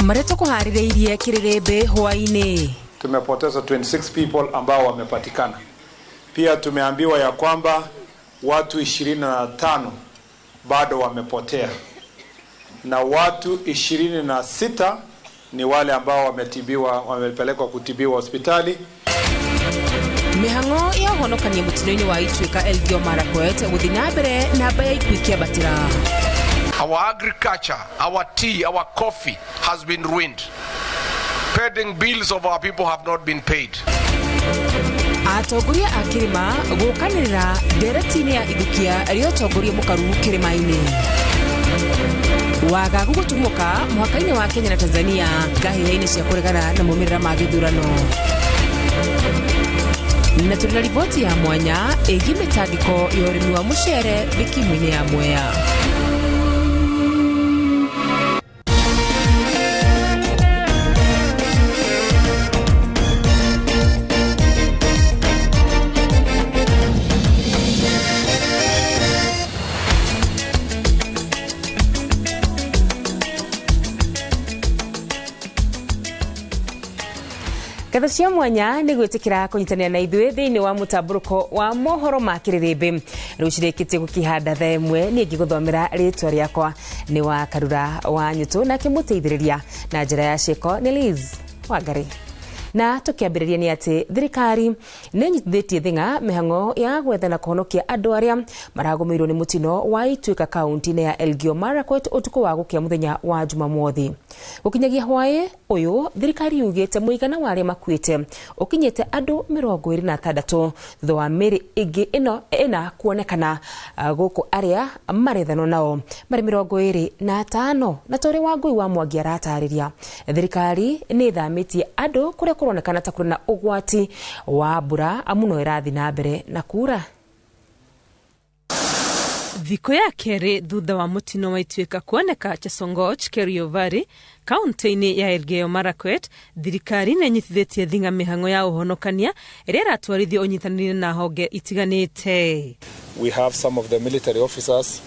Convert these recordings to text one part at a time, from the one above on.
Marĩa tũkũharĩrĩirie kĩrĩrĩmbĩ hwaĩ-inĩ. Tumepoteza 26 people ambao wamepatikana. Pia tumeambiwa ya kwamba watu 25 bado wamepotea na watu 26 ni wale ambao wametibiwa, wamepelekwa kutibiwa hospitali. Mĩhang'o ya ũhonokania mũtino-inĩ wa Ituĩka Elgeyo Marakwet gũthiĩ na mbere namba ya ikuũ ikĩambatĩra. Our agriculture, our tea, our coffee has been ruined. Pending bills of our people have not been paid. Atongoria a kĩrĩma gũkanĩrĩra ndereti-inĩ ya ithukia rĩa ũtongoria mũkaru kĩrĩma-inĩ. Wagagu gũtumũka mũhaka-inĩ wa Kenya na Tanzania ngahĩha-inĩ cia kũregana na maumĩrĩra ma gĩthurano. Na tũrĩ na riboti ya mwanya ĩgiĩ mĩtangĩko ya ũrĩmi wa mũcere mĩkimu-inĩ ya Mwea. Ngatho cia mwanya nĩ gwĩtĩkĩra kũnyitanĩra na ithuĩ thĩinĩ wa mũtambũrũko wa mohoro ma kĩrĩrĩmbĩ. Rĩu cirĩkĩtie gũkĩhanda thaa ĩmwe, niĩ ngĩgũthomera rĩtwa rĩakwa nĩ wa Karura wa Nyũtũ, nake mũteithĩrĩria na njĩra ya ciĩko nĩ Liz Wangari. Na tũkĩambĩrĩria nĩ atĩ thirikari nĩ ĩnyitithĩtie thing'a mĩhang'o ya gwetha na kũhonokia andũ arĩa maragũmĩirwo nĩ mũtino wa Ituĩka kaunti-inĩ ya Elgeyo Marakwet ũtukũ wa gũkĩa mũthenya wa Jumamothi. Gũkinyagia hwaĩ ũyũ, thirikari yugĩte mũigana wa arĩa makuĩte ũkinyĩte andũ 26 thutha wa mĩĩrĩ ĩngĩ ĩno ĩna kuonekana gũkũ arĩa marethanwo nao marĩ 25. Na ta ũrĩa Wangũi wa Mwangi aratarĩria, thirikari nĩ ĩthamĩtie andũ kũrĩa kũronekana ta kũrĩ na ũgwati wa mbura amu no ĩrathiĩ na mbere na kura. Thikũ ya kerĩ thutha wa mũtino wa Ituĩka kuoneka Chesongoch, Kerio Valley, kaunti-inĩ ya Elgeyo Marakwet, thirikari nĩ ĩnyitithĩtie thing'a mĩhang'o ya ũhonokania ĩrĩa ĩratwarithio ũnyitanĩri na honge itiganĩte. We have some of the military officers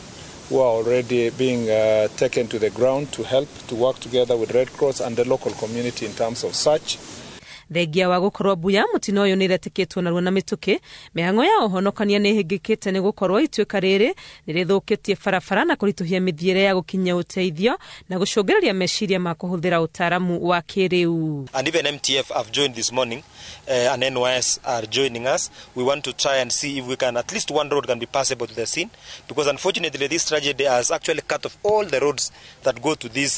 who are already being taken to the ground to help to work together with Red Cross and the local community in terms of search. Thengia wa gũkorwo mbuya mũtino ũyũ nĩ ĩretĩkĩtwo narua na mĩtũkĩ, mĩhang'o ya ũhonokania nĩ ĩhĩngĩkĩte nĩ gũkorwo ituĩka rĩrĩ nĩ rĩthũkĩtie barabara na kũritũhia mĩthiĩre ya gũkinyia ũteithio na gũcũngĩrĩria meciria ma kũhũthĩra ũtaaramu wa kĩrĩu. And even MTF have joined this morning, and NYS are joining us. We want to try and see if we can, at least one road can be passable to the scene, because unfortunately this tragedy has actually cut off all the roads that go to this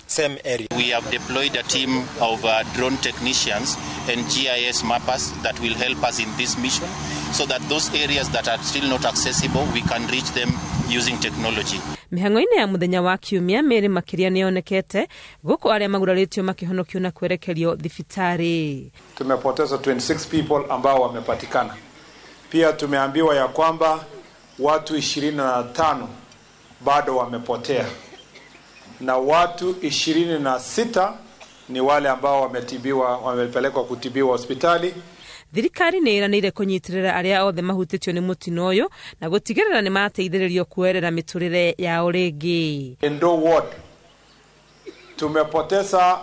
same area. We have deployed a team of drone technicians and GIS mappers that will help us in this mission, so that those areas that are still not accessible, we can reach them using technology. Mĩhang'o-inĩ ya mũthenya wa kiumia mĩĩrĩ makĩria nĩyonekete gũkũ arĩa magurarĩtio makĩhonokio na kwerekerio thibitarĩ. Tumepoteza 26 people ambao wamepatikana. Pia tumeambiwa ya kwamba watu 25 bado wamepotea na watu 26 ni wale ambao wametibiwa, wamepelekwa kutibiwa hospitali. Thirikari nĩ ĩranĩire kũnyitĩrĩra arĩa othe mahutĩtio nĩ mũtino ũyũ na gũtigĩrĩra nĩ mateithĩrĩrio kuoerera mĩtũrĩre yao rĩngĩ. Endo ward tumepoteza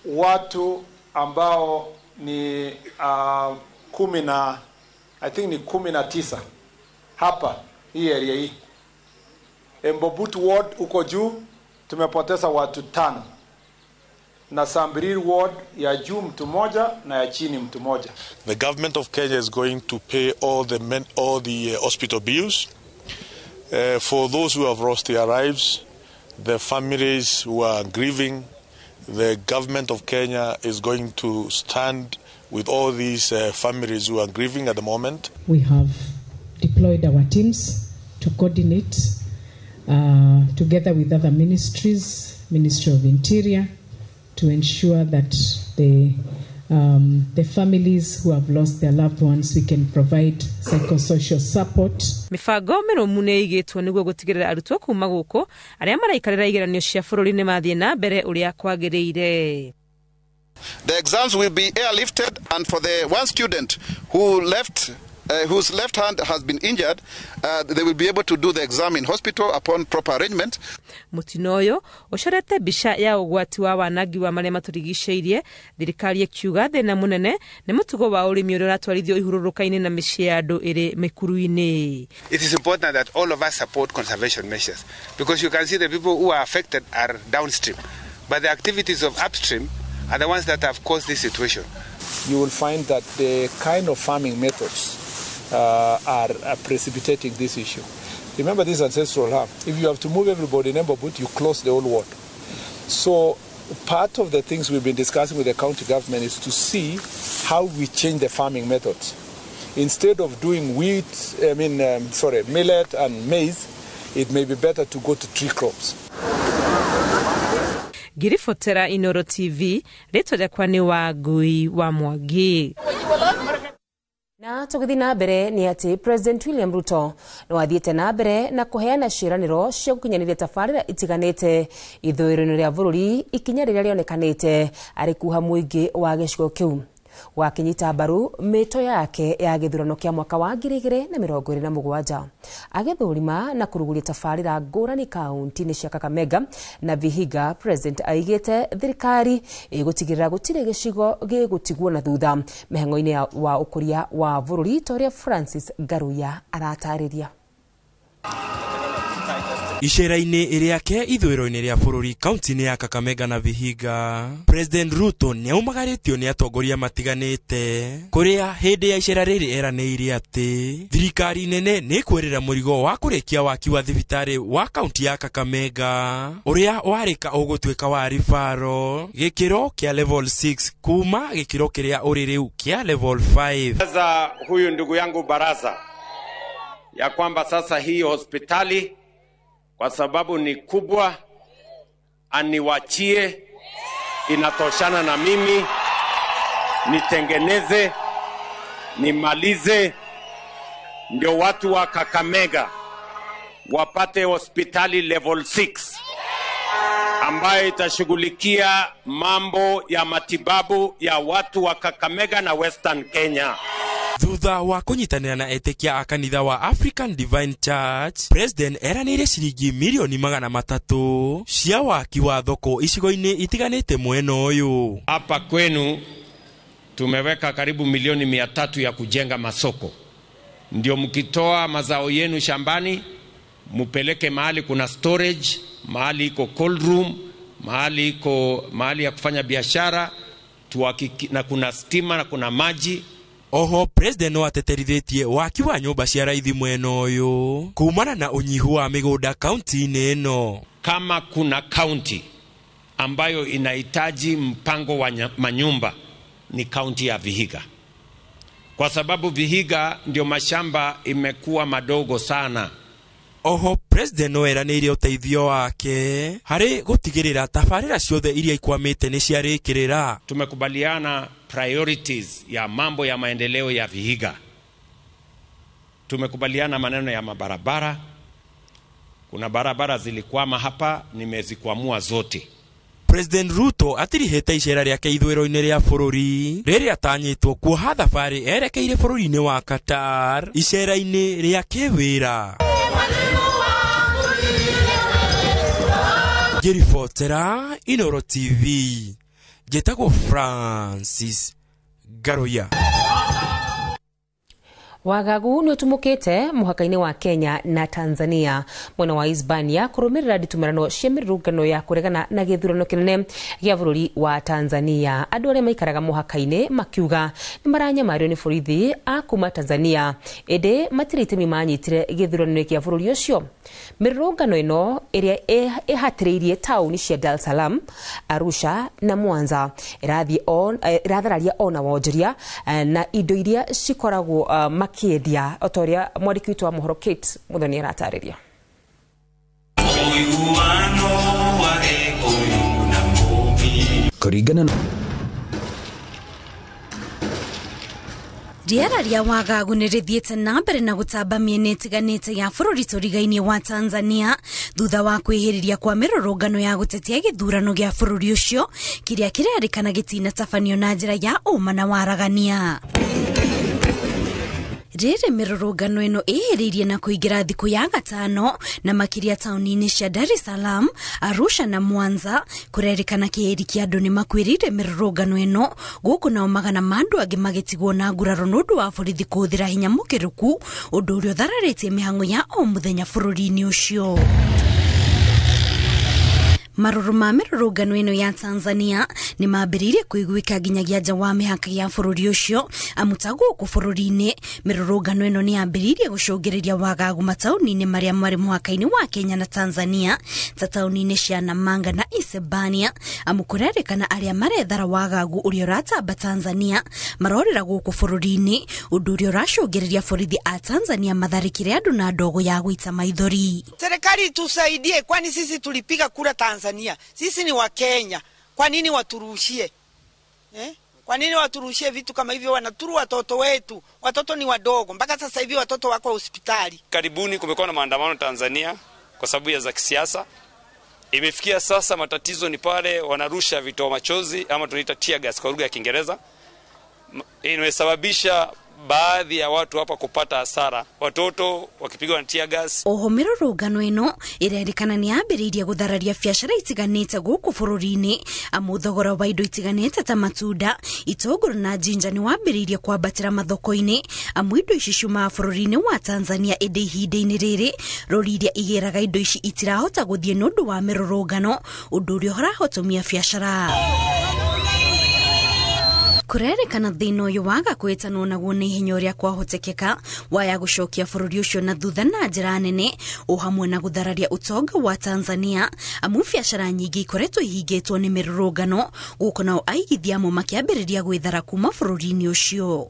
watu ambao ni kumi na, I think ni 19 hapa hii area hii. Embobut ward uko juu tumepoteza watu 5. Na Sambiril ward ya juu mtu moja na ya chini mtu moja. The government of Kenya is going to pay all the hospital bills. For those who have lost their lives, the families who are grieving, the government of Kenya is going to stand with all these families who are grieving at the moment. We have deployed our teams to coordinate together with other ministries, Ministry of Interior, to ensure that the families who have lost their loved ones, we can provide psychosocial support. Mĩbango mĩrũmu nĩ ĩigĩtwo nĩguo gũtigĩrĩra arutwo kuma gũkũ arĩa maraikarĩra igeranio cia bũrũri nĩ mathiĩ na mbere ũrĩa kwagĩrĩire. The exams will be airlifted, and for the one student who left whose left hand has been injured, they will be able to do the exam in hospital upon proper arrangement. Mutino ũyũ ũcorete mbica ya ũgwati wa wanangi wa marĩa matũrigicĩirie. Thirikari ĩkiuga thĩna mũnene nĩ mũtugo wa ũrĩmi ũrĩa ũratwarithio ihurũrũka-inĩ na mĩciĩ ya andũ ĩrĩ mĩkuru-inĩ. It is important that all of us support conservation measures because you can see the people who are affected are downstream, but the activities of upstream are the ones that have caused this situation. You will find that the kind of farming methods are precipitating this issue. Remember this ancestral harm. If you have to move everybody in Embobut, you close the whole ward. So part of the things we've been discussing with the county government is to see how we change the farming methods. Instead of doing millet and maize, it may be better to go to tree crops. Ngiribotera Inoro TV, rĩtwa rĩakwa nĩ Wangui wa Mwangi. Na tũgĩthiĩ na mbere nĩ atĩ President William Ruto no athiĩte na mbere na kũheana ciĩranĩro cia gũkinyanĩria tabarĩra itiganĩte ithũĩro-inĩ rĩa bũrũri, ikinya rĩrĩa rĩonekanĩte arĩ kuha mũingĩ wa gĩcigo kĩu wakinyita mbaru mĩto yake ya gĩthurano kĩa mwaka wa 2027 agĩthũrima na kũrugũria tabarĩra ngũrani kaunti-inĩ cia Kakamega na Vihiga. President aigĩte thirikari ĩgũtigĩrĩra gũtirĩ gĩcigo gĩgũtigwo na thutha mĩhang'o-inĩ wa ũkũria wa bũrũri ta ũrĩa Francis Ngaruya aratarĩria. Icera-inĩ rĩake ithũĩro-inĩ rĩa bũrũri kaunti-inĩ ya Kakamega na Vihiga, President Ruto nĩaumagarĩtio nĩ atongoria matiganĩte kũrĩa hĩndĩ ya icera rĩrĩ eranĩire atĩ thirikari nene nĩ ĩkwerera mũrigo wa kũrĩkia waki wa thibitarĩ wa kaunti ya Kakamega ũrĩa warĩka ũgũtuĩka wa ribaro gĩkĩro kĩa level 6 kuma gĩkĩro kĩrĩa ũrĩ rĩu kĩa level 5. Sasa huyu ndugu yangu Baraza ya kwamba sasa hii hospitali kwa sababu ni kubwa aniwachie, inatoshana na mimi, nitengeneze, nimalize, ndio watu wa Kakamega wapate hospitali level 6 ambayo itashughulikia mambo ya matibabu ya watu wa Kakamega na Western Kenya. Thutha wa kunyitanĩra na etĩkia a kanitha wa African Divine Church, President eranĩire ciringi milioni 300 cia waki wa thoko icigo-inĩ itiganĩte mwena ũyũ. Hapa kwenu tumeweka karibu milioni 300 ya kujenga masoko, ndio mkitoa mazao yenu shambani mupeleke mahali kuna storage, mahali iko cold room, mahali iko mahali ya kufanya biashara, na kuna stima na kuna maji. Oho President no ateterithĩtie waki wa nyũmba cia raithi mwena ũyũ kumana na ũnyihu wa mĩgũnda kaunti-inĩ ĩno. Kama kuna kaunti ambayo inahitaji mpango wa manyumba ni kaunti ya Vihiga, kwa sababu Vihiga ndio mashamba imekuwa madogo sana. Oho President no eranĩire ũteithio wake harĩ gũtigĩrĩra tabarĩra ciothe iria ikwamĩte nĩ ciarĩkĩrĩra. Tumekubaliana priorities ya mambo ya maendeleo ya Vihiga. Tumekubaliana maneno ya mabarabara. Kuna barabara zilikwama hapa, nimezikwamua zote. President Ruto atirihĩte icera rĩake ithũĩro-inĩ rĩa bũrũri rĩrĩa atanyĩtwo kuoha thabarĩ erekeire bũrũri-inĩ wa Qatar icera-inĩ rĩa kĩwĩra. Ngĩribotera Inoro TV, njĩtagwo Francis Ngaruya. Wagagu nĩ ũtumũkĩte mũhaka-inĩ wa Kenya na Tanzania mwena wa Hispania kũrũmĩrĩra nditumarano cia mĩrũrũngano ya kũregana na gĩthurano kĩnene gĩa bũrũri wa Tanzania. Andũ arĩa maikaraga mũhaka-inĩ makiuga nĩ maranyamario nĩ borithi a kuma Tanzania, ĩndĩ matirĩ itemi manyitire gĩthurano-inĩ kĩa bũrũri ũcio. Mĩrũrũngano ĩno ĩrĩa ĩhatĩrĩirie taũni cia Dar es Salaam, Arusha na Mwanza ĩrathararia ona wonjoria na indo iria cikoragwo makiendia, o ta ũrĩa mwandĩki witũ wa mohoro Kate Muthoni aratarĩria. Kũringana na Rĩera rĩa wagagu nĩ rĩthiĩte na mbere na gũtamba mĩena ĩtiganĩte ya bũrũri tũriga-inĩ wa Tanzania thutha wa kwĩhĩrĩria kwa mĩrũrũngano ya gũtetia gĩthurano gĩa bũrũri ũcio kĩrĩa kĩrerĩkana gĩtinatabanio na njĩra ya ũma na waragania. Rĩrĩ mĩrũrũngano ĩno ĩhĩrĩirie na kũingĩra thikũ ya gatano na makĩria taũni-inĩ cia Dar es Salaam, Arusha na Mwanza, kũrerĩkana kĩhĩri kĩa andũ nĩ makuĩrĩire mĩrũrũngano ĩno, gũkũ nao magana ma andũ angĩ magĩtigwo na nguraro nĩ ũndũ wa borithi kũhũthĩra hinya mũkĩrũku, ũndũ ũrĩa ũthararĩtie mĩhang'o ya o mũthenya bũrũri-inĩ ũcio. Marũrũ ma mĩrũrũngano ĩno ya Tanzania nĩ mambĩrĩirie kũiguĩka nginyagia nja wa mĩhaka ya bũrũri ũcio, amu ta gũkũ bũrũri-inĩ mĩrũrũngano ĩno nĩ yambĩrĩirie gũcũngĩrĩria wagagu mataũni-inĩ marĩa marĩ mũhaka-inĩ wa Kenya na Tanzania, ta taũni-inĩ cia Namanga na Isebania, amu kũrerĩkana arĩa marethara wagagu ũrĩa ũratamba Tanzania marorĩra gũkũ bũrũri-inĩ, ũndũ ũrĩa ũracũngĩrĩria borithi a Tanzania matharĩkĩre andũ na ndogo ya gũita maithori. Serikali itusaidie, kwani sisi tulipiga kura Tanzania. Sisi ni wa Kenya. Kwa nini waturushie? Kwa nini waturushie vitu kama hivyo? Wanaturu watoto wetu. Watoto ni wadogo. Mpaka sasa hivi watoto wako hospitali. Karibuni kumekuwa na maandamano Tanzania kwa sababu ya za kisiasa. Imefikia sasa matatizo ni pale wanarusha vitoa machozi ama tunaita tear gas kwa lugha ya Kiingereza. Imesababisha baadhi ya watu hapa kupata hasara, watoto wakipigwa na tear gas. Oho mĩrũrũngano ĩno ĩrerĩkana nĩ yambĩrĩirie gũthararia biacara itiganĩte gũkũ bũrũri-inĩ, amu thogora wa indo itiganĩte ta matunda, itũngũrũ na jinja nĩ wambĩrĩirie kwambatĩra mathoko-inĩ, amu indo ici ciumaga bũrũri-inĩ wa Tanzania, ĩndĩ ihinda-inĩ rĩrĩ rori iria igĩraga indo ici itirahota gũthiĩ nĩ ũndũ wa mĩrũrũngano, ũndũ ũrĩa ũrahotomia biacara. Kũrerĩkana thĩna ũyũ waga kwĩtanwo naguo nĩ ihenya ũrĩa kwahotekeka waya gũcokia bũrũri ũcio na thutha na njĩra nene, o hamwe na gũthararia ũtonga wa Tanzania, amu biacara nyingĩ ikoretwo ihingĩtwo nĩ mĩrũrũngano, gũkũ nao aigithia amwe makĩambĩrĩria gwĩthara kuma bũrũri-inĩ ũcio.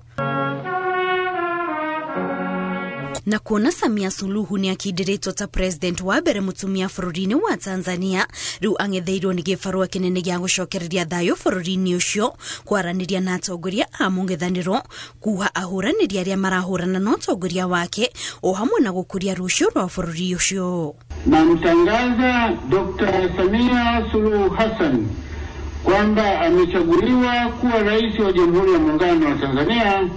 Na kuona Samia Suluhu nĩ akindĩrĩtwo ta president wa mbere mũtumia bũrũri-inĩ wa Tanzania, rĩu ang'etheirwo nĩ gĩbarũa kĩnene gĩa gũcokereria thayũ bũrũri-inĩ ũcio, kwaranĩria na atongoria a mũng'ethanĩro, kuha ahũranĩri arĩa marahũrana na ũtongoria wake, o hamwe na gũkũria rũciũ rwa bũrũri ũcio. Namtangaza Dr. Samia Suluhu Hassan kwamba amechaguliwa kuwa rais wa Jamhuri ya Muungano wa Tanzania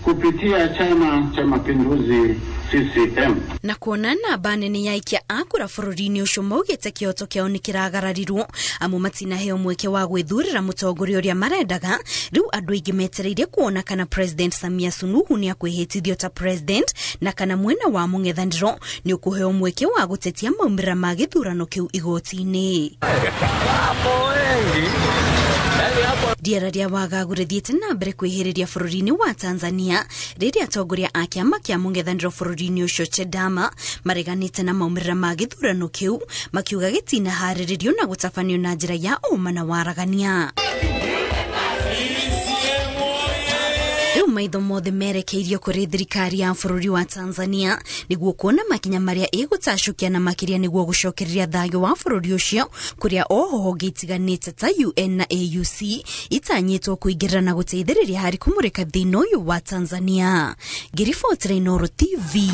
kupitia Chama cha Mapinduzi CCM. Na kuona namba nene ya aikia a kura bũrũri-inĩ ũcio maugĩte kĩhoto kĩao nĩ kĩragararirwo, amu matinaheo mweke wa gwĩthurĩra mũtongoria ũrĩa marendaga. Rĩu andũ aingĩ metereire kuona kana President Samia Suluhu nĩ akwĩhĩtithio ta president, na kana mwena wa mũng'ethanĩro nĩ ũkũheo mweke wa gũtetia maumĩrĩra ma gĩthurano kĩu igoti-inĩ. Rĩera rĩa wagagu rĩthiĩte na mbere kwĩhĩrĩria bũrũri-inĩ wa Tanzania rĩrĩa atongoria a kĩama kĩa mũng'ethanĩro bũrũri-inĩ ũcio Chadema mareganĩte na maumĩrĩra ma gĩthurano kĩu, makiuga gĩtinaharĩrĩrio na gũtabanio na njĩra ya ũma na waragania. Rĩu maitho mothe merekeirio kũrĩ thirikari ya bũrũri wa Tanzania nĩguo kuona makinya marĩa ĩgũtacũkia na makĩria nĩguo gũcokereria thayũ wa bũrũri ũcio, kũrĩa oho honge itiganĩte ta UN na AUC itanyĩtwo kũingĩrĩra na gũteithĩrĩria harĩ kũmũrĩka thĩna ũyũ wa Tanzania. Ngĩribotera Inooro TV,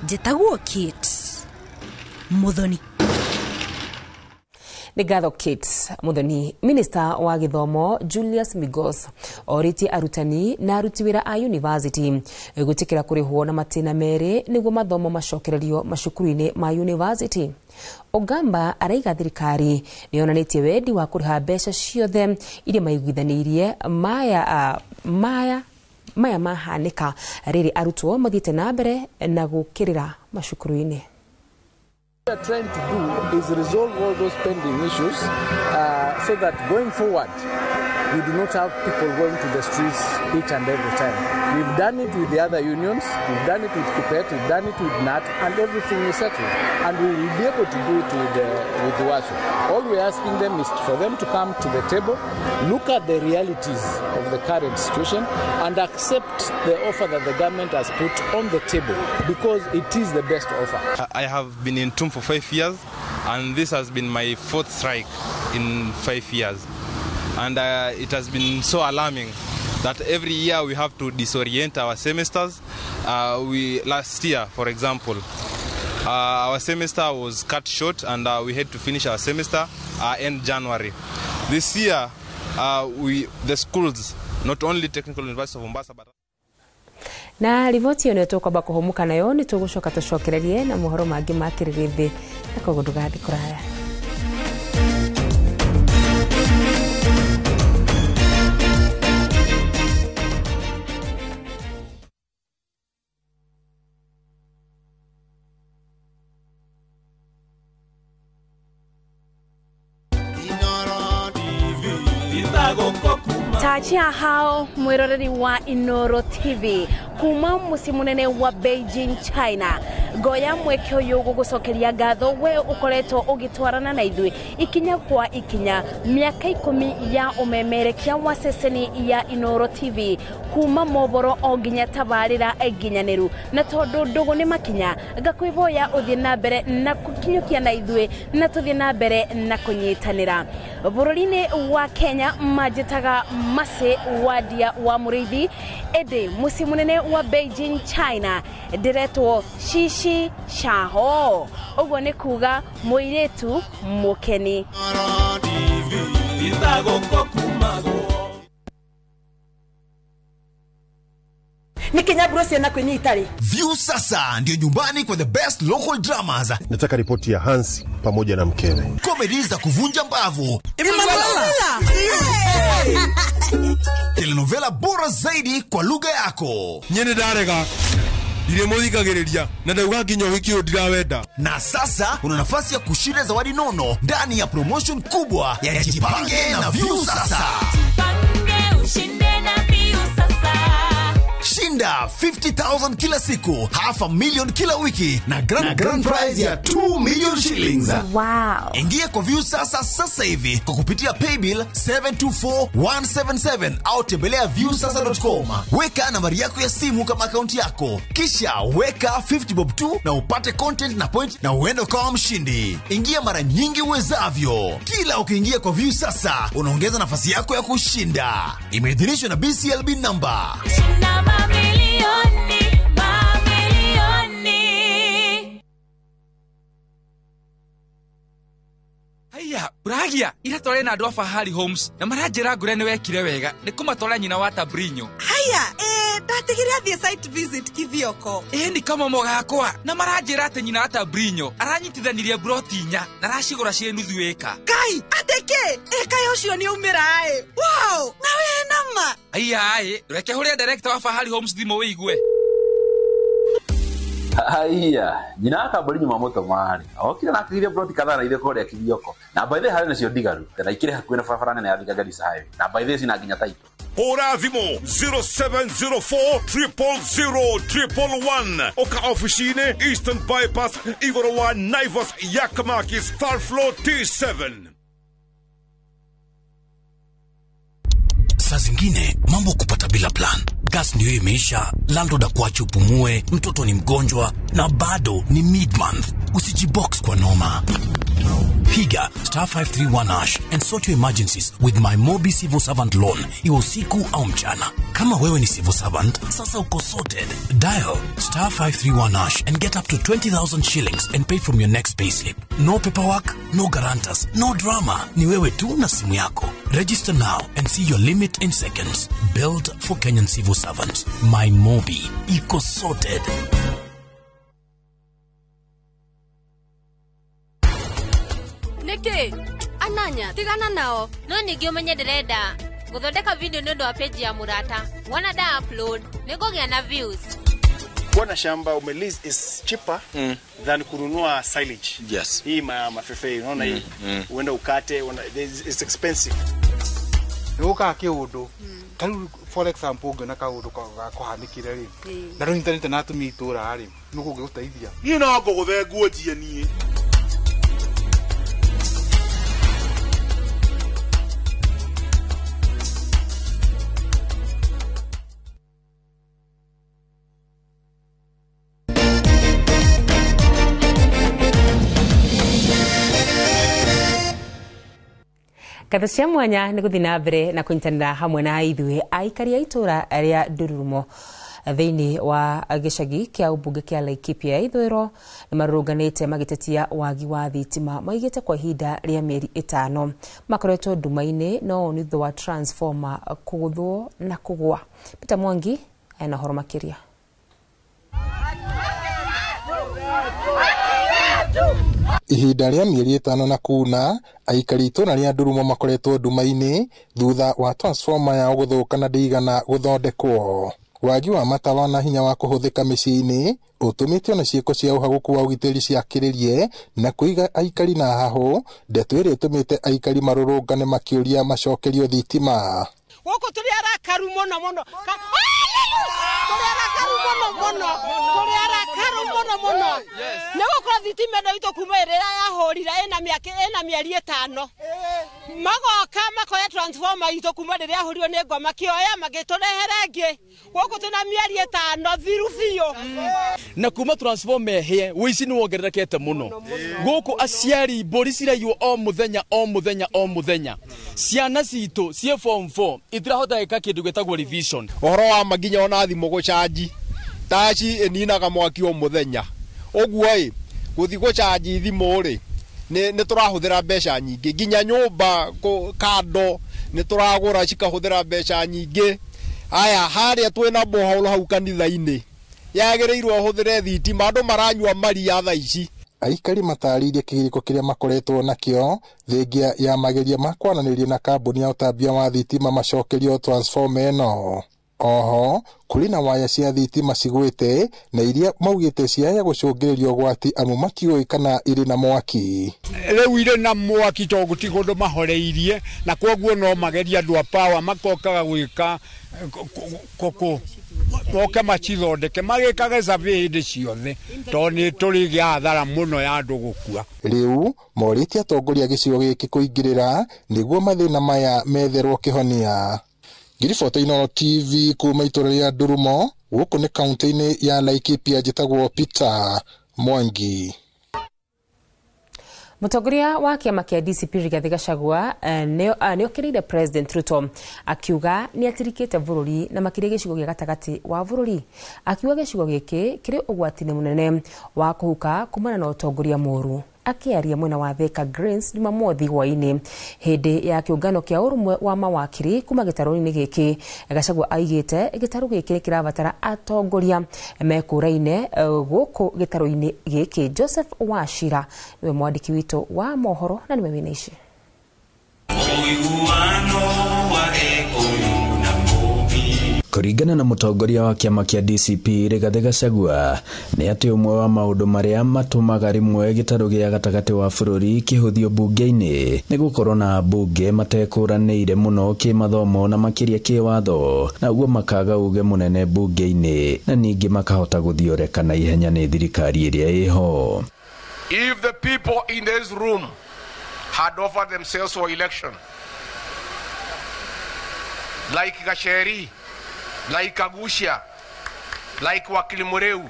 njĩtagwo Kate Muthoni. Nĩ ngatho Kate Muthoni. Minister wa gĩthomo Julius Migos orĩtie arutani na aruti wĩra a university gwĩtĩkĩra kũrĩhwo na matĩna merĩ nĩguo mathomo macokererio macukuru-inĩ ma university. Ogamba araiga thirikari nĩ yonanĩtie wendi wa kũrĩha mbeca ciothe iria maiguithanĩirie maya mahanĩka rĩrĩ arutwo mathiĩte na mbere na gũkĩrĩra macukuru-inĩ. What we are trying to do is resolve all those pending issues so that going forward we do not have people going to the streets each and every time. We've done it with the other unions, we've done it with KUPPET, we've done it with NAT, and everything is settled. And we will be able to do it with WASU. All we're asking them is for them to come to the table, look at the realities of the current situation, and accept the offer that the government has put on the table, because it is the best offer. I have been in TUM for 5 years, and this has been my fourth strike in 5 years. And it has been so alarming that every year we have to disorient our semesters. Last year, for example, our semester was cut short and we had to finish our semester end January. This year, the schools, not only Technical University of Mombasa, but Na riboti ĩyo nĩyo tũkwamba kũhũmũka nayo, nĩ tũgũcoka tũcokererie na mohoro mangĩ ma kĩrĩrĩmbĩ, na koguo ndũgathiĩ kũraya. Tachia hao mwiroreri wa Inoro TV kuma muciĩ munene wa Beijing, China. Ngoya mweke ũyũ gũgũcokeria ngatho we ũkoretwo ũgĩtwarana na ithuĩ ikinya kwa ikinya mĩaka 10 ya ũmemerekia wa ceceni ya Inoro TV kuma mohoro o nginya tabarĩra nginyanĩru, na tondũ ndũgũ nĩ makinya ngakwĩhoya ũthiĩ na mbere na gũkinyũkia na ithuĩ na tũthiĩ na mbere na kũnyitanĩra. Bũrũri-inĩ wa Kenya manjĩtaga Mercy Wadia wa Mũrĩithi, ĩndĩ mũciĩ mũnene wa Beijing, China ndĩretwo Shishi Shaho, ũguo nĩ kuga mũirĩtu mũkeni. View sasa ndio nyumbani kwa the best local dramas. Nataka ripoti ya Hans pamoja na mkewe. Comedy za kuvunja mbavu. Telenovela bora zaidi kwa lugha yako. Nyene ndarega. Ndiremuthikagiriria na ndauga nginya ũhiki ũyũ ndirawenda. Na sasa una nafasi ya kushinda zawadi nono ndani ya promotion kubwa ya Jipange na View Sasa. Jipange ushinde na View Sasa. Shinda 50,000 kila siku, 500,000 kila wiki na grand prize ya 2 million shillings. Wow. Ingia kwa View Sasa sasa hivi kwa kupitia paybill 724177 au tembelea viewsasa.com. Weka nambari yako ya simu kama akaunti yako, kisha weka 50 bob tu na upate content na point na uende ukawa mshindi. Ingia mara nyingi uwezavyo. Kila ukiingia kwa View Sasa unaongeza nafasi yako ya kushinda. Imeidhinishwa na BCLB number. Shinda mamilioni, mamilioni. Haya, uragia ira tware na andu a Fahari Homes na maranjira ngure ni wekire wega ni kumatwara nyina wa Tabrinyo. Haya, ndatigire athie site visit Kithioko. Ni kama mogakwa na maranjira ati nyina wa Tabrinyo aranyitithanirie broti inya na aracigura ciĩ nuthu ĩka. Kai, ateke eka ucio ni umira ĩ. Wow, na we nama. Aya, reke huria director wa Fahari Homes thimo wigue. Haya, nyina akambori nyuma moto mari. Okire na akire broti kadhaa na ile kore Kithioko. Na by the way nacio ndigaru. Na ikire hakuhi na barabara nene ya Thika Garissa Highway. Na by the way cina nginya title. Hũra thimũ 0704 000 111. Oka ofici-inĩ Eastern Bypass igũrũ wa Naivas Yakamakis third floor T7. Saa zingine mambo kupata bila plan. Gas ndio imeisha, landlord akuache upumue, mtoto ni mgonjwa na bado ni mid-month. Usijibox kwa noma. Piga star 531 hash and sort your emergencies with my Mobi Civil Servant Loan, iwe usiku au mchana. Kama wewe ni civil servant, sasa uko sorted. Dial star 531 hash and get up to 20,000 shillings and pay from your next payslip. No paperwork, no guarantors, no drama. Ni wewe tu na simu yako. Register now and see your limit in seconds. Build for Kenyan civil servants. My Mobi. Iko sorted. Niki ananya tigana nao no ningĩ ũmenye ndĩrenda gũthondeka video nĩ ũndũ wa page ya mũrata wona da upload nĩngũgĩa na views. Kuwa na shamba umelease is cheaper than kununua silage. Yes. Hii mafefe unaona hii uenda ukate it's expensive. Nĩgũkaga kĩũndũ ta rĩu for example ũngĩona kaũndũ gakũhanĩkire rĩ na rũnyitanĩte na atumia itũra rĩ nĩguo ũngĩgũteithia. Niĩ no ngũgũthe nguo njie niĩ. Ngatho cia mwanya nĩ gũthiĩ na mbere na kũnyitanĩra hamwe na ithuĩ aikari a itũra rĩa Ndururumo thĩinĩ wa gĩcagi kĩa ũmbunge kĩa Laikipia ya ithũĩro nĩ marũrũnganĩte magĩtetia wagi wa thitima maigĩte kwa ihinda rĩa mĩeri 5 makoretwo nduma-inĩ no nĩ thutha wa transformer kũgũthwo na kũgwa. Peter Mwangi ena ũhoro makĩria. Ihinda rĩa mĩeri 5 na kuna aikari itũra rĩa Ndurumo makoretwo nduma-inĩ thutha wa transformer yao gũthũka na ndĩigana gũthondekwo. Wagi wa matawa na hinya wa kũhũthĩka mĩciĩ-inĩ ũtũmĩte ona ciĩko cia ũhagũku wa ũgitĩri ciakĩrĩrie na kũiga aikari na hahũ, ndeto ĩrĩa ĩtũmĩte aikari marũrũngane makĩũria macokerio thitima. Gũkũ tũrĩ arakaru mũno mũno, tũrĩ arakaru mũno mũno, tũrĩ arakaru mũno mũno nĩ gũkorwo thitima ĩno itũ kuma ĩrĩa yahũrire ĩna mĩeri 5 magoka makoya transformer itũ kuma rĩrĩa yahũrirwo nĩ ngwa makĩoya magĩtũrehere ĩngĩ. Gũkũ twĩna mĩeri 5 thiru biũ. Na kuma transformer ĩhĩe ũici nĩ wongererekete mũno. Gũkũ aciari mbũri ciraiywo o mũthenya o mũthenya o mũthenya. Ciana citũ ciĩ form 4 itirahota gwĩka kĩndũ gĩtagwo revision. Ũhoro wa ma nginya ona thimũ gũcanji taci ĩninaga mwaki o mũthenya. Ũguo ĩ gũthiĩ gũcanji thimũ rĩ nĩ tũrahũthĩra mbeca nyingĩ, nginya nyũmba kando nĩ tũragũra cikahũthĩra mbeca nyingĩ. Aya harĩa twĩna borehole hau kanitha-inĩ yagĩrĩirwo hũthĩre thitima, andũ maranyua maria thaa ici. Aikari matarĩirie kĩgirĩko kĩrĩa makoretwo nakĩo thengia ya mageria ma kwaranĩria na kambuni ya ũtambia wa thitima macokerio transformer ĩno. Oho kũrĩ na waya cia thitima cigwĩte na iria maugĩte ciaya gũcũngĩrĩria ũgwati amu matiũĩ kana irĩ na mwaki. Rĩu irĩ na mwaki tondũ gũtirĩ kũndũ mahoreirie, na kwoguo no magerie andũ a power makokaga gwĩka kũkũ moke macithondeke magĩkage survey hĩndĩ ciothe tondũ nĩ tũrĩgĩa hathara mũno ya andũ gũkua. Rĩu morĩtie atongoria gĩcigo gĩkĩ kũingĩrĩra nĩguo mathĩna maya metherwo kĩhonia. Ngiribota Inooro TV kuma itũra rĩa Ndurumo gũkũ nĩ kaunti-inĩ ya Laikipia, njĩtagwo Peter Mwangi. Mũtongoria wa kĩama kĩa DCP Rigathi Gachagua nĩokĩrĩire President Ruto akiuga nĩ atirikĩte bũrũri na makĩria gĩcigo gĩa gatagatĩ wa bũrũri, akiuga gĩcigo gĩkĩ kĩrĩ ũgwati-inĩ mũnene wa kũhuka kumana na ũtongoria mũru. Akĩaria mwena wa Thika Greens Jumamothi hwaĩ-inĩ hĩndĩ ya kĩũngano kĩa ũrũmwe wa mawakiri kuma gĩtarũ-inĩ gĩkĩ, Gachagua aigĩte gĩtarũ gĩkĩ kĩrabatara atongoria mekũraine gũkũ gĩtarũ-inĩ gĩkĩ. Joseph Wachira niwe mwandĩki witũ wa mohoro na niwe wĩna ici. Kũringana na mũtongoria wa kĩama kĩa DCP Rigathi Gachagua nĩ atĩ ũmwe wa maũndũ marĩa matũmaga rĩmwe gĩtarũ gĩa gatagatĩ wa bũrũri kĩhũthio mbunge-inĩ nĩ gũkorwo na ambunge matekũranĩire mũno kĩmathomo na makĩria kĩwatho, na ũguo makaga uge mũnene mbunge-inĩ na ningĩ makahota gũthioreka na ihenya nĩ thirikari ĩrĩa ĩho. If the people in this room had offered themselves for election like Gacheri, like Agusha, like Wakili Mureu,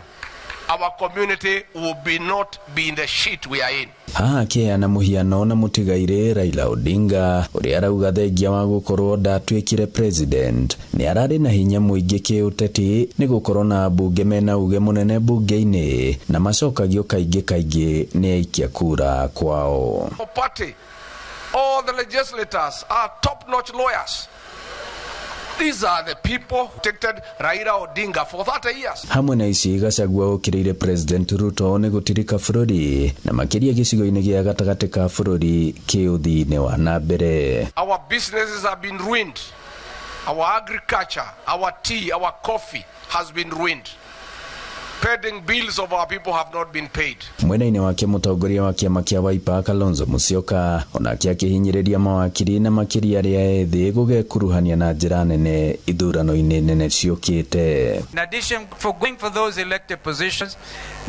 our community will be not be in the shit we are in. Haha akĩheana mũhiano na mũtigairĩ Raila Odinga ũrĩa arauga thengia wa gũkorwo ndatuĩkire president nĩ ararĩ na hinya mũingĩ kĩũteti nĩ gũkorwo na ambunge mena uge mũnene mbunge-inĩ na macokagio kaingĩ kaingĩ nĩ aikia kura kwao. Party, all the legislators are top-notch lawyers. These are the people who protected Raila Odinga for 30 years. Hamwe na ici Gachagua okĩrĩire President Ruto nĩ gũtirika bũrũri na makĩria gĩcigo-inĩ gĩa gatagatĩ ka bũrũri kĩũthii-inĩ wa na mbere. Our businesses have been ruined. Our agriculture, our tea, our coffee has been ruined. Pending bills of our people have not been paid. Mwena-inĩ wake mũtongoria wa kĩama kĩa Wiper Kalonzo Musyoka onake akĩhinyĩrĩria mawakiri na makĩria arĩa ethĩ gũgekuruhania na njĩra nene ithurano-inĩ nene ciũkĩte. In addition for going for those elected positions,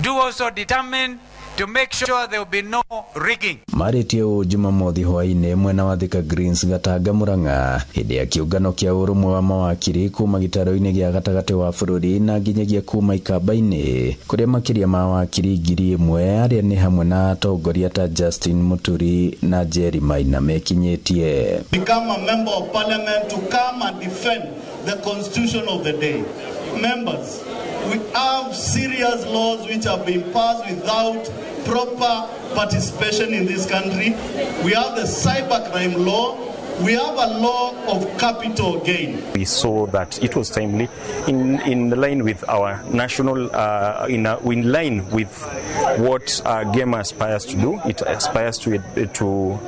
do also determine to make sure there will be no rigging. Marĩtie ũũ Jumamothi hwaĩ-inĩ mwena wa Thika Greens Gatanga Murang'a hĩndĩ ya kĩũngano kĩa ũrũmwe wa mawakiri kuma gĩtarũ-inĩ gĩa gatagatĩ wa bũrũri na nginyagia kuma Ikamba-inĩ kũrĩa makĩria ma wakiri 1,000 arĩa nĩ hamwe na atongoria ta Justin Muturi na Jerry Maina mekinyĩtie. Become a member of parliament to come and defend the constitution of the day. Members, we have serious laws which have been passed without proper participation in this country. We have the cybercrime law. We have a law of capital gain. We saw that it was timely, in line with our national, in line with what GEMA aspires to do. It aspires to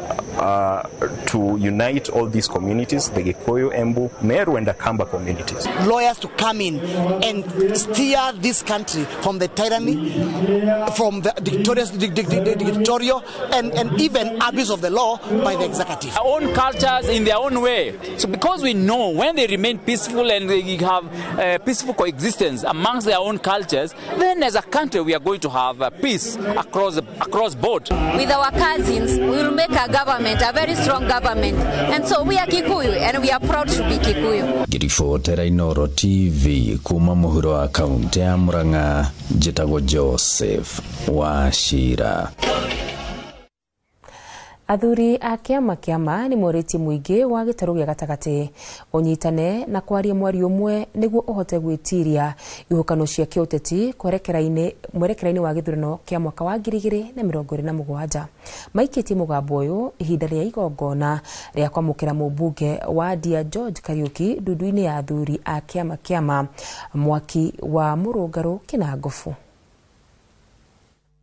unite all these communities, the Gikuyu, Embu, Meru and Akamba communities. Lawyers to come in and steer this country from the tyranny, from the dictatorial and even abuse of the law by the executive. Our own cultures in their own way. So because we know when they remain peaceful and they have peaceful coexistence amongst their own cultures, then as a country we are going to have peace across board. With our cousins, we will make a government, a very strong government. And so we are Kikuyu and we are proud to be Kikuyu. Ngiribotera Inoro TV kuma muhuro wa kaunti ya Murang'a, njĩtagwo Joseph Wachira. Athuri a kĩama kĩama nĩ morĩtie mũingĩ wa gĩtarũ gĩa gatagatĩ ũnyitane na kwaria mwario ũmwe nĩguo ũhote gwĩtiria ihuhũkano cia kĩũteti mwerekera-inĩ wa gĩthurano kĩa mwaka wa 2027. Maikĩtie mũgambo ũyũ ihinda rĩa igongona rĩa kwamũkĩra mũmbunge wa Ndia George Kariuki ndundu-inĩ ya athuri a kĩama kĩama mwaki wa Mũrũngarũ Kĩnangobu.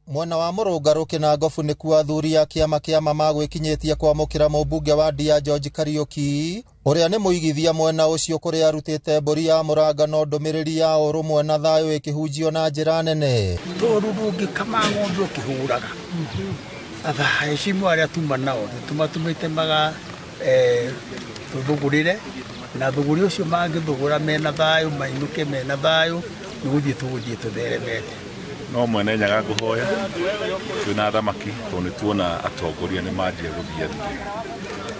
Mwena wa Mũrũngarũ Kĩnangobu nĩkuo athuri a kĩama kĩama magwĩkinyĩtie kwamũkĩra mũmbunge wa Ndia George Kariuki ũrĩa nĩ mũigithia mwena ũcio kũrĩa arutĩte mbũri ya mũranga no ndũmĩrĩri ya ũrũmwe na thayũ ĩkĩhunjio na njĩra nene. Tondũ ndũngĩkama ng'ombe ũkĩhũraga, aheshimu arĩa tuma nao nĩtũmatũmĩte maga tũthũgũrĩre na thũgũrĩ ũcio mangĩthũgũra mena thayũ mainũke mena thayũ nĩgũthiĩ tũgũthiĩ tũtheremete. No mwene Nyaga ngũhoya twĩna athamaki tondũ nĩtuona atongoria nĩ manjia gũthiathia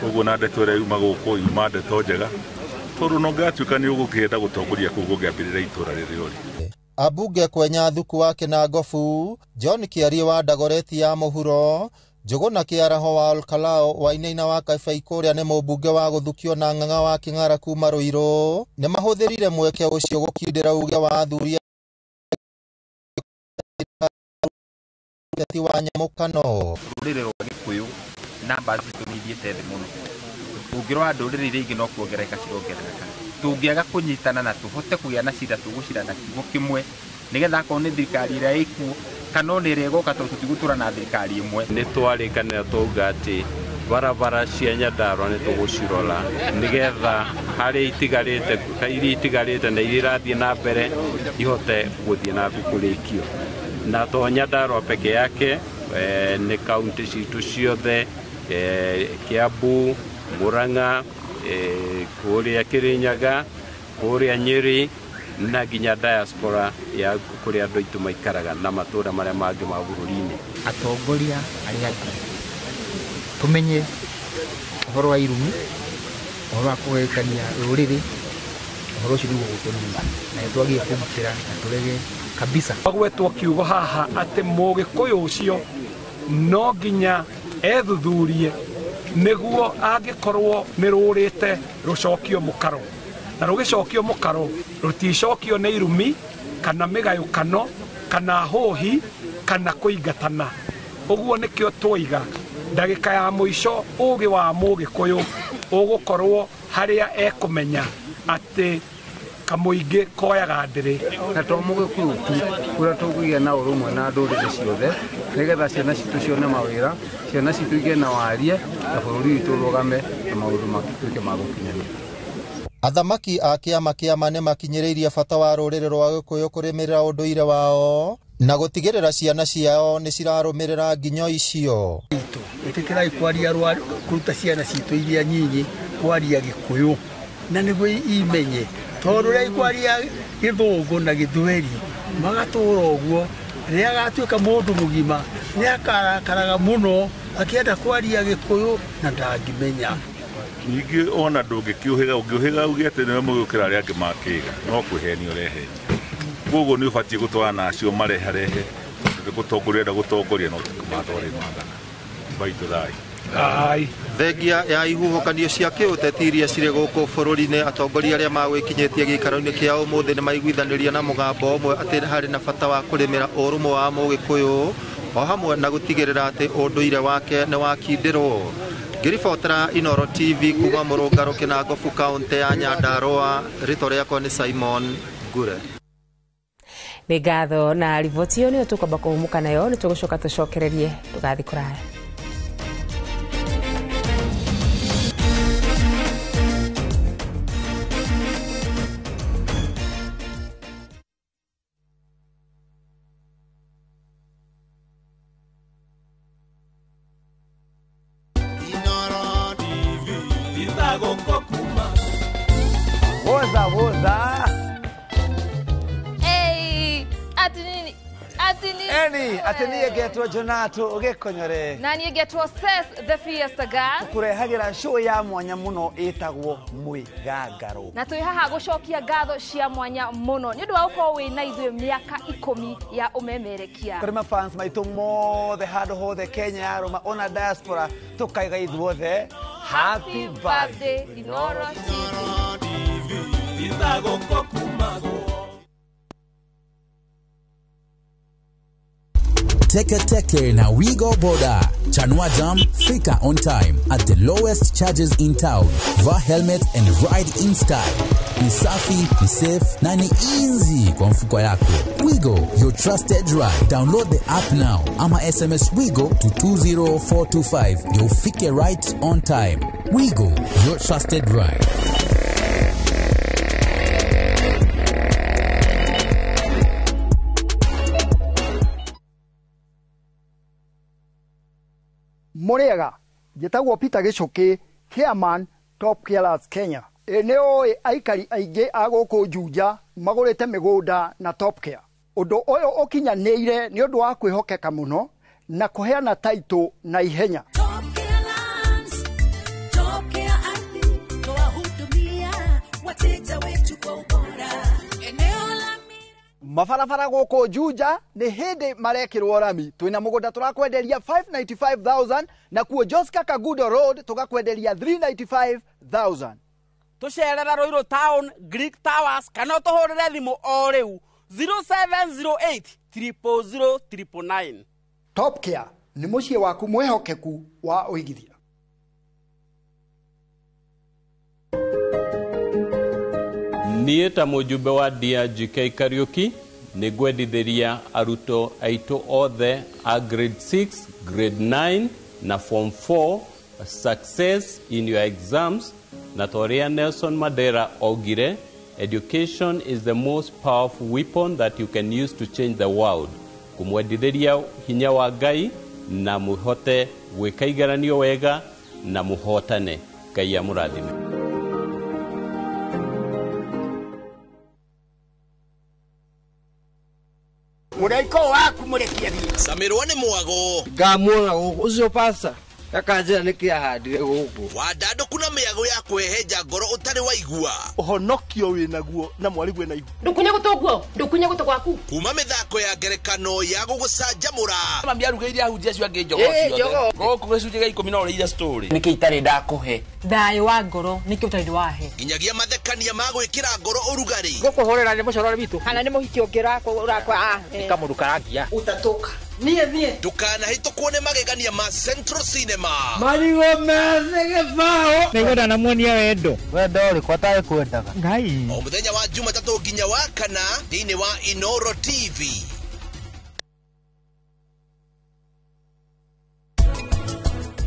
koguo na ndeto ĩrĩa yuma gũkũ yuma ndeto njega tondũ no ngatuĩka nĩ ũgũkĩenda gũtongoria kũu gũngĩambĩrĩra itũra rĩrĩa ũrĩ. Ambunge Kwenya Thuku wa Kĩnangobu, John Kĩarie wa Ndagoreti ya Mũhuro, Njũgũna Kĩaraho wa Olkalao, Wainaina wa Kabaikũ ũrĩa nĩ mũmbunge wa gũthukio na Ng'ang'a wa Kĩng'ara kuma Ruiru nĩ mahũthĩrire mweke ũcio gũkindĩra uge wa athuri wa nyamũkano. Rũrĩrĩ rwa Gĩkũyũ namba citũ nĩ ithiĩte thĩ mũno, ũngĩrora ndũrĩrĩ iria ingĩ no kuongerereka cirongerereka. Tũngĩaga kũnyitana na tũhote kũgĩa na cira tũgũcira na kiugo kĩmwe nĩgetha akorwo nĩ thirikari ĩrĩa ĩkuo kana ona ĩrĩa ĩgoka tondũ tũtigũtũra na thirikari ĩmwe. Nĩ twarĩkanĩra twauga atĩ barabara cia Nyandarua nĩ tũgũcirora nĩgetha harĩa itigarĩte iria itigarĩte na iria irathiĩ na mbere ihote gũthiĩ na mbere kũrĩkio. Na to Nyandarua peke yake, nĩ kaunti citũ ciothe, Kiambu, Murang'a, kũrĩa Kĩrĩnyaga, kũrĩa Nyĩrĩ na nginya diaspora ya kũrĩa andũ aitũ maikaraga na matũũra marĩa mangĩ ma bũrũri-inĩ. Atongoria arĩa angĩ tũmenye ũhoro wa irumi, ũhoro wa kũgayũkania rũrĩrĩ, ũhoro ũcio nĩguo gũtũnina na nĩ twagĩrĩire kũgitĩra na tũrege kabisa. Gwetwo kiugo haha atĩ mũgĩkũyũ ũcio no nginya ethuthurie nĩguo angĩkorwo nĩ rũrĩte rũcokio mũkaro, na rũgĩcokio mũkaro rũticokio nĩ irumi kana mĩgayũkano kana hũhi kana kũingatana. Ũguo nĩkĩo twoiga ndagĩka ya mũico ũgĩ wa mũgĩkũyũ ũgũkorwo harĩa ekũmenya atĩ kamũingĩ koyaga ndĩrĩ. Na to mũgĩkũyũ tu ũrĩa tũkũgĩa na ũrũmwe na ndũrĩrĩ ciothe nĩgetha ciana citũ cione mawĩra, ciana citũ igĩe na warie na bũrũri witũ ũrũgame na maũndũ matuĩke ma gũkinyanĩra. Athamaki a kĩama kĩama nĩ makinyĩrĩirie bata wa rũrĩrĩ rwa Gĩkũyũ kũrĩmĩrĩra ũndũire wao na gũtigĩrĩra ciana ciao nĩ cirarũmĩrĩra nginyo icio. Ĩtĩkĩrai kwaria kũruta ciana citũ iria nyinyi kwaria Gĩkũyũ na nĩguo imenye tondũ rĩrĩa ikwaria Gĩthũngũ na Gĩthweri magatũra ũguo rĩrĩa agatuĩka mũndũ mũgima nĩ akarakaraga mũno akĩenda kwaria Gĩkũyũ na ndangĩmenya. Ningĩ ona ndũngĩkĩũhĩga ũngĩũhĩga uge atĩ nĩwe mũgĩũkĩra arĩa angĩ makĩga no kwĩhenia ũrehenia. Koguo nĩ ũbatiĩ gũtwarana na acio mareharehe tondũ gũtongoria ũrenda gũtongoria no ti kũmatwara mathana. Baitũ thayũ. Thengia ya ihuhũkanio cia kĩũteti iria cirĩ gũkũ bũrũri-inĩ, atongoria arĩa magwĩkinyĩtie gĩikaro-inĩ kĩa ũmũthĩ nĩ maiguithanĩria na mũgambo ũmwe atĩ harĩ na bata wa kũrĩmĩra ũrũmwe wa mũgĩkũyũ o hamwe na gũtigĩrĩra atĩ ũndũire wake nĩ wakindĩrwo. Ngĩribotera Inoro TV kuma Mũrũngarũ Kĩnangobu kaunti ya Nyandarua, rĩtwa rĩakwa nĩ Simon Ngure. Nĩ ngatho na riboti ĩyo nĩyo tũkwamba kũhumũka nayo, nĩ tũgũcoka tũcokererie tũgathiĩ kũraya. Woza woza. Hey, ati nini? Ati nini? Eni, ati niĩ ngetwo Jonato ũgĩkonyore. Na niĩ ngetwo Ses the Fiesta Girl. Tũkũrehagĩra show ya mwanya mũno ĩtagwo Mwĩgangaro. Na twĩ haha gũcokia ngatho cia mwanya mũno nĩ ũndũ wa gũkorwo wĩ na ithuĩ mĩaka 10 ya ũmemerekia. Kũrĩ mafans maitũ mothe handũ hothe Kenya ya Roma ona diaspora tũkaiga ithuothe happy birthday Inoro TV. Teke Teke na Wigo Boda. Chanua Jam, fika on time at the lowest charges in town. Vaa helmet and ride in style. Ni safi, ni safe na ni easy kwa mfuko yako. Wigo, your trusted ride. Download the app now ama SMS Wigo to 20425 ndio ufike right on time. Wigo, your trusted ride. Mũrĩega, njĩtagwo Peter Gĩcũkĩ, chairman Top Carers Kenya. Ĩ nĩ ũĩ aikari aingĩ a gũkũ Juja magũrĩte mĩgũnda na Top Care. Ũndũ ũyũ ũkinyanĩire nĩ ũndũ wa kwĩhokeka mũno na kũheana taitũ na ihenya. Mabarabara gũkũ Juja nĩ hĩndĩ marekĩrwo rami. Twĩna mũgũnda tũrakwenderia 595,000 na kuo Joska Kagudo Road tũgakwenderia 395,000. Tũcerera Ruiru Town, Greek Towers kana ũtũhũrĩre thimũ o rĩu 0708 000 999. Top Care nĩ mũciĩ waku mwĩhokeku wa ũigithia. Niĩ ta mũjumbe wa DRGK Kariuki nĩ ngwendithĩria arutwo aitũ othe a grade 6, grade 9 na form 4 success in your exams, na ta ũrĩa Nelson Mandela augire, education is the most powerful weapon that you can use to change the world. Kũmwendithĩria hinya wa Ngai na mũhote gwĩka igeranio wega na mũhotane. Ngai amũrathime. Mũraiko waku mũrekie thiĩ. Camirwo nĩ mwago. Ngamuona gũkũ ũcio pasta akanjĩra nĩkĩ ahandire gũkũ. Wandandũku na mĩago ya kwĩhenja ngoro ũtarĩ waigua. Ũhonokio wĩnaguo na mwarĩguo na ihu. Ndũkunye gũtũ guo, ndũkunye gũtũ gwaku. Kuma mĩthako ya ngerekano ya gũgũcanjamũra. Mami arugĩire ahunjia acio angĩ njogoo ciothe. Gũkũ gĩcunjĩ gĩa 10 no ũrĩire story. Nĩkĩ itarĩ ndakũhe? Thayũ wa ngoro nĩkĩ ũtarĩ wahe. Nginyagia mathekania ma gwĩkĩra ngoro ũrugarĩ. Gũkũhũrĩra nĩ mũcorore witũ. Kana nĩ mũhiki ũngĩ ũrakwa. Nĩ kamũndũ karangia. Utatoka. Niĩ thiĩ. Ndũkanahĩtũkwo nĩ magegania ma Central Cinema. Marigũ methĩ gĩbaũ. Nĩngwenda namuonia wendo. Wendo ũrĩkũ atarĩ kwendaga? Ngai. O mũthenya wa Jumatatũ nginya wa kana thĩinĩ wa Inoro TV.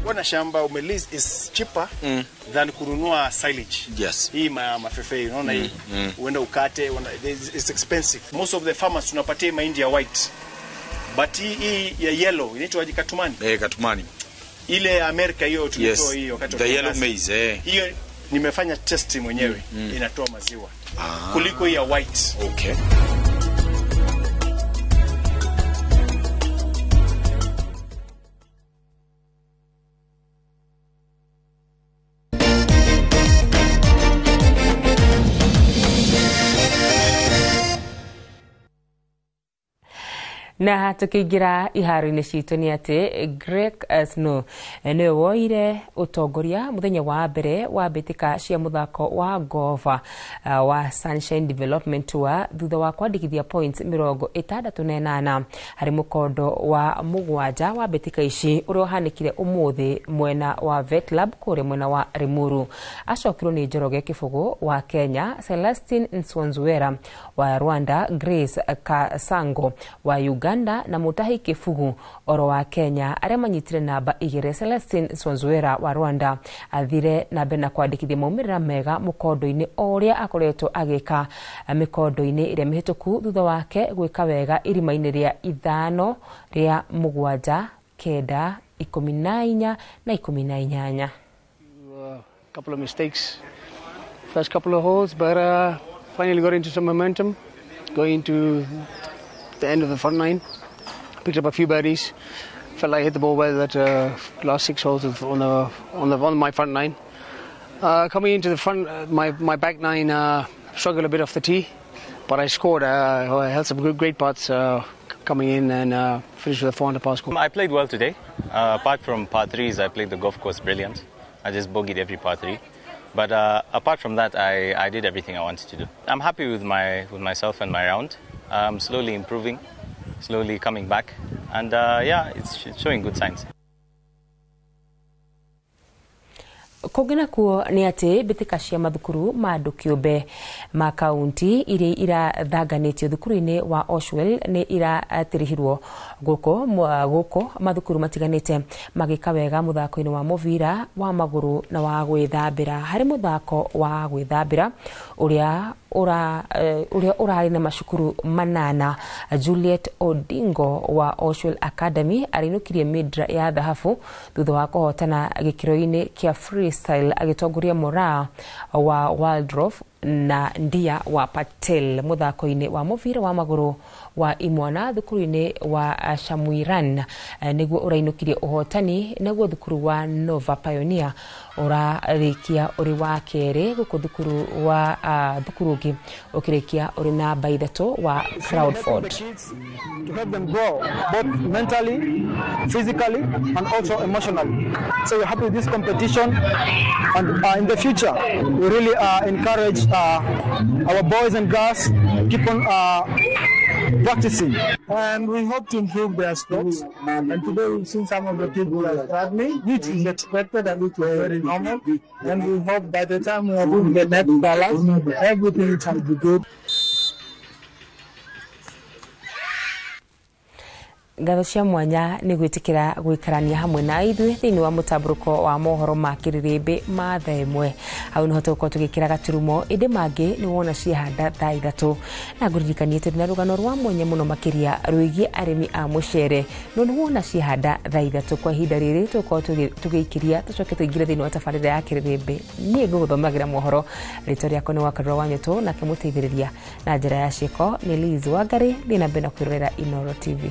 Kuwa shamba umelease is cheaper than kununua silage. Yes. Hii mafefe unaona hii. Uenda ukate, it's expensive. Most of the farmers tunapatia mahindi ya white. But hii ya yellow inaitwa aje, katumani? Katumani. Ile ya Amerika hiyo tulitoa hiyo wakati the yellow maize. Hiyo nimefanya test mwenyewe inatoa maziwa. Kuliko hii ya white. Okay. Na tukiingira iharo-inĩ citũ nĩ atĩ Greg Snow nĩwe woire ũtongoria mũthenya wa mbere wa mbĩtĩka cia mũthako wa golf wa Sunshine Development Tour thutha wa kwandĩkithia points 68 harĩ mũkondo wa 7 wa mbĩtĩka ici ũrĩa ũhanĩkire ũmũthĩ mwena wa Vet Lab kũrĩa mwena wa Limuru. Acokirwo nĩ Njoroge Kĩbũgũ wa Kenya, Celestine Nswanzuera wa Rwanda, Grace Kasango wa Uganda na Mutahi Kibugu oro wa Kenya arĩa manyitire namba 2. Celestine Nswanzuera wa Rwanda athire na mbere na kwandĩkithia maumĩrĩra mega mũkondo-inĩ o ũrĩa akoretwo agĩka mĩkondo-inĩ ĩrĩa mĩhĩtũku thutha wake gwĩka wega irima-inĩ rĩa 5, rĩa 7, 9, 14 na 18. Couple of mistakes first couple of holes, but finally got into some momentum going into the end of the front nine. Picked up a few birdies. Felt like I hit the ball well that last 6 holes on my front nine. Coming into the front, my back nine, struggled a bit off the tee, but I scored. I had some good, great putts coming in and finished with a 400 par score. I played well today. Apart from par threes, I played the golf course brilliant. I just bogeyed every par three. But apart from that, I did everything I wanted to do. I'm happy with myself and my round. I'm slowly improving, slowly coming back, and yeah, it's showing good signs. Kũngĩ nakuo nĩ atĩ mbĩtĩka cia mathukuru ma andũ kĩũmbe ma kaunti iria irathanganĩtio thukuru-inĩ wa Oshwell nĩ iratirihirwo gũkũ mathukuru matiganĩte magĩka wega mũthako-inĩ wa mũbira wa magũrũ na wa gwĩthambĩra. Harĩ mũthako wa gwĩthambĩra ũrĩa ũrarĩ na macukuru 8, Juliet Odingo wa Oshwell Academy arinũkirie midra ya thahabu thutha wa kũhotana gĩkĩro-inĩ kĩa freestyle agĩtongoria Moraa wa Waldorf na Ndia wa Patel. Mũthako-inĩ wa mũbira wa magũrũ wa imwana thukuru-inĩ wa Shamuiran nĩguo ũrainũkirie ũhotani, naguo thukuru wa Nova Pioneer ũrarĩkia ũrĩ wa kerĩ, gũkũ thukuru wa thukuru ũngĩ ũkĩrĩkia ũrĩ namba 3 wa Crowdford. To help them grow both mentally, physically and also emotionally. So we're happy with this competition, and in the future we really encourage our boys and girls keep on practicing. And we hope to improve their strokes. And today we've seen some of the people are struggling, which is expected and which is very normal. And we hope by the time we are doing the next balance, everything shall be good. Ngatho cia mwanya nĩ gwĩtĩkĩra gũikarania hamwe na ithuĩ thĩinĩ wa mũtambũrũko wa mohoro ma kĩrĩrĩmbĩ ma thaa 1. Hau nĩho tũgũkorwo tũgĩkĩra gaturumo, ĩndĩ mangĩ nĩ wona ciahanda thaa 3. Na ngũririkanie tũrĩ na rũgano rwa mwanya mũno makĩria rwĩgiĩ arĩmi a mũcere, no nĩ wona ciahanda thaa 3. Kwa ihinda rĩrĩ tũgũkorwo tũgĩikĩria tũcoke tũingĩre thĩinĩ wa tabarĩra ya kĩrĩrĩmbĩ. Niĩ ngũgũthomagĩra mohoro, rĩtwa rĩakwa nĩ Wakarura wa Nyũtũ, nake mũteithĩrĩria na njĩra ya ciĩko nĩ Liz Wangari. Thiĩ na mbere na kwĩrorera Inooro TV.